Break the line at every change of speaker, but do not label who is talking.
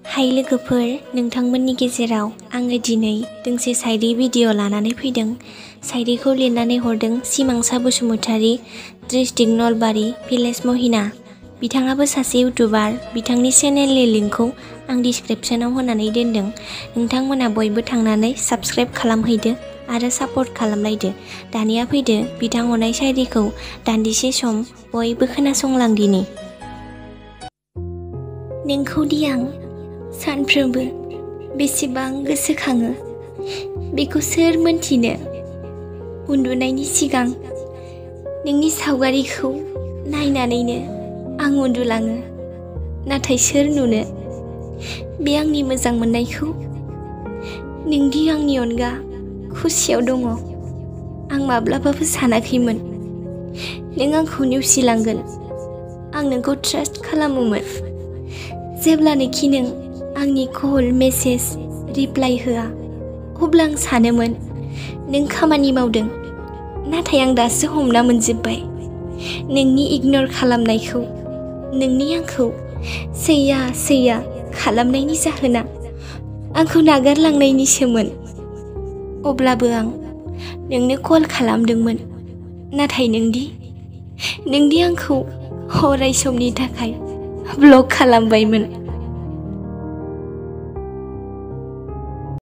हाय लोगोफोर, नोंथांमोननि गेजेराव आङो दिनै दोंसे शायरी भिडिअ लानानै फैदों। शायरीखौ लिरनानै हरदों सिमांसा बसुमतारी, डिस्ट्रिक्ट नलबारि, भिलेज महिना। बिथाङाबो सासे इउटुबार। बिथांनि चेनेलनि लिंकखौ आं डिसक्रिप्शनाव होनानै दोनदों। नोंथांमोना बयबो थांनानै साबस्क्राइब खालामहैदो आरो सापर्ट खालामलायदो। दानिया फैदो बिथां हरनाय शायरीखौ दान्दिसे सम बयबो खोनासंलांदिनि। नोंखौदि आं सानफ्रोमबो बेसेबां गोसोखाङो बेखौ सोर मोनथिनो। उन्दुनायनि सिगां नोंनि सावगारिखौ नायनानैनो आं उन्दुलाङो। नाथाय सोर नुनो बे आंनि मोजां मोननायखौ। नोंदि आंनि अनगा खुसियाव दङ, आं माब्लाबाबो सानाखैमोन नों आंखौ नेवसिलांगोन। आं नोंखौ ट्रास्ट खालामोमोन। जेब्लानोखि नों आंनि कल मेसेज रिप्लाइ होआ, अब्ला आं सानोमोन नों खामानि मावदों। नाथाय आं दासो हमना मोनजोब्बाय नोंनि इगनर खालामनायखौ। नोंनि आंखौ सैया खालामनायनि जाहोना आंखौ नागारलांनायनिसोमोन। अब्लाबो आं नोंनो कल खालामदोंमोन। नाथाय नोंदि आंखौ अराय समनि थाखाय ब्लक खालामबायमोन।